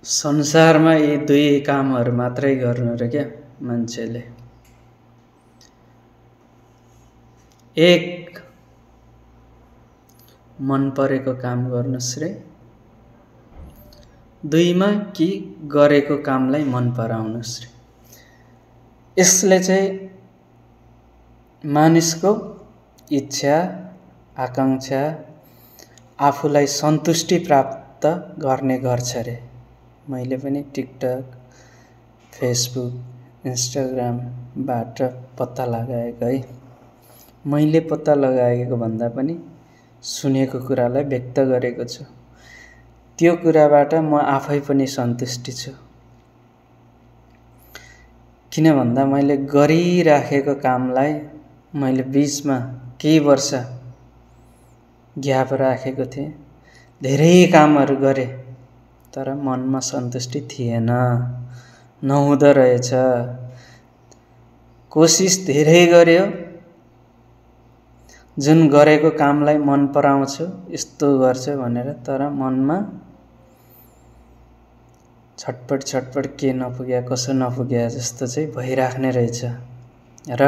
संसारमा यी दुई कामहरू मात्रै गर्नु र क्या मान्छेले। एक, मन परेको काम गर्नुस् रे। दुईमा कि गरेको कामलाई मन पराउनुस् रे। यसले चाहिँ मानिसको इच्छा, आकांक्षा, आफूलाई सन्तुष्टि प्राप्त गर्ने गर्छ रे। मैले पनि टिकटक, फेसबुक, इन्स्टाग्रामबाट पत्ता लगाएको है। मैले पत्ता लगाएको भन्दा पनि सुनेको कुरालाई व्यक्त गरेको छु। त्यो कुराबाट म आफै पनि सन्तुष्टि छु। किन भन्दा मैले गरिराखेको कामलाई मैले बीचमा केही वर्ष ग्याप राखेको थिएँ। धेरै कामहरू गरेँ तर मनमा सन्तुष्टि थिएन, नहुँदो रहेछ। कोसिस धेरै गर्यो, जुन गरेको कामलाई मन पराउँछु, यस्तो गर्छु भनेर, तर मनमा छटपट के नपुग्या कसो नपुग्या जस्तो चाहिँ भइराख्ने रहेछ। र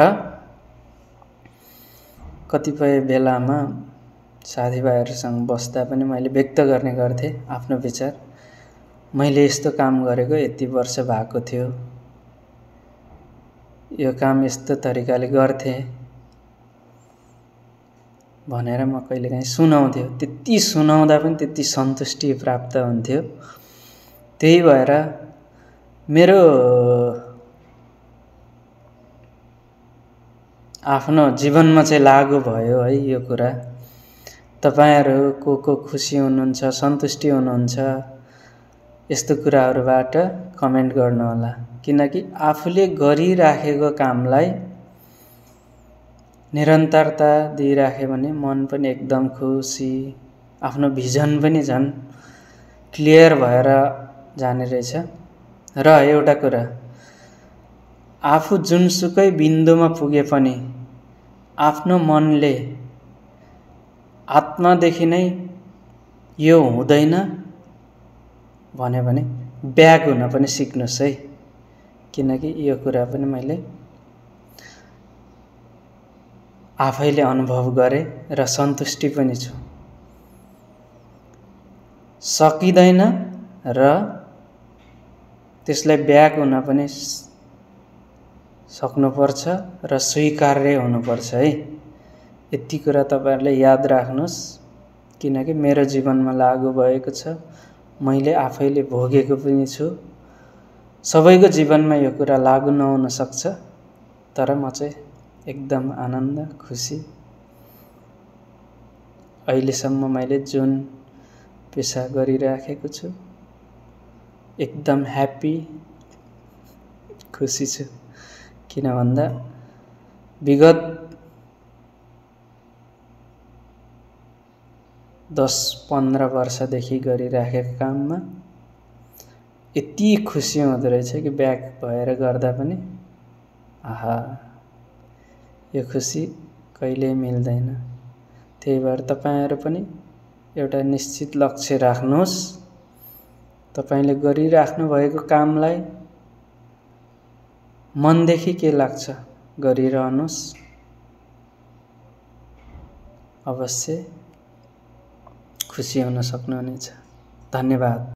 कतिपय बेलामा साथीभाइहरूसँग बस्दा पनि मैले व्यक्त गर्ने गर्थेँ आफ्नो विचार। मैले यस्तो काम गरेको यति वर्ष भएको थियो, यो काम यस्तो तरिकाले गर्थेँ भनेर म कहिलेकाहीँ सुनाउँथ्यो। त्यति सुनाउँदा पनि त्यति सन्तुष्टि प्राप्त हुन्थ्यो। त्यही भएर मेरो आफ्नो जीवनमा चाहिँ लागु भयो है यो कुरा। तपाईहरु को खुसी हुनुहुन्छ, सन्तुष्टि हुनुहुन्छ, यस्तो कुराहरुबाट कमेन्ट गर्नुहोला। किनकि आफूले गरिराखेको कामलाई निरन्तरता दिइराख्यो भने मन पनि एकदम खुसी, आफ्नो भिजन पनि झन् क्लियर भएर जाने रहेछ। र एउटा कुरा, आफू जुनसुकै बिन्दुमा पुगे पनि आफ्नो मनले आत्मादेखि नै यो हुँदैन भन्यो भने ब्याक हुन पनि सिक्नुस् है। किनकि यो कुरा पनि मैले आफैले अनुभव गरे र सन्तुष्टि पनि छु। सकिदैन र त्यसलाई ब्याक हुन पनि सक्नुपर्छ र स्वीकार्य हुनुपर्छ है। यति कुरा तपाईहरुले याद राख्नुस्। किनकि मेरो जीवनमा लागु भएको छ, मैले आफैले भोगेको पनि छु। सबैको जीवनमा यो कुरा लागु नहुन सक्छ, तर म चाहिँ एकदम आनन्द, खुसी। अहिलेसम्म मैले जुन पेशा गरिराखेको छु, एकदम ह्यापी, खुसी छु। किन भन्दा विगत 10-15 वर्षदेखि गरिराखेको काममा यति खुसी हुँदो रहेछ कि ब्याक भएर गर्दा पनि आहा, यो खुसी कहिल्यै मिल्दैन। त्यही भएर तपाईहरु पनि एउटा निश्चित लक्ष्य राख्नुस्। तपाईले गरिराख्नु भएको कामलाई मनदेखि के लाग्छ गरिरहनुस्। अवश्य खुसी हुन सक्नुहुनेछ। धन्यवाद।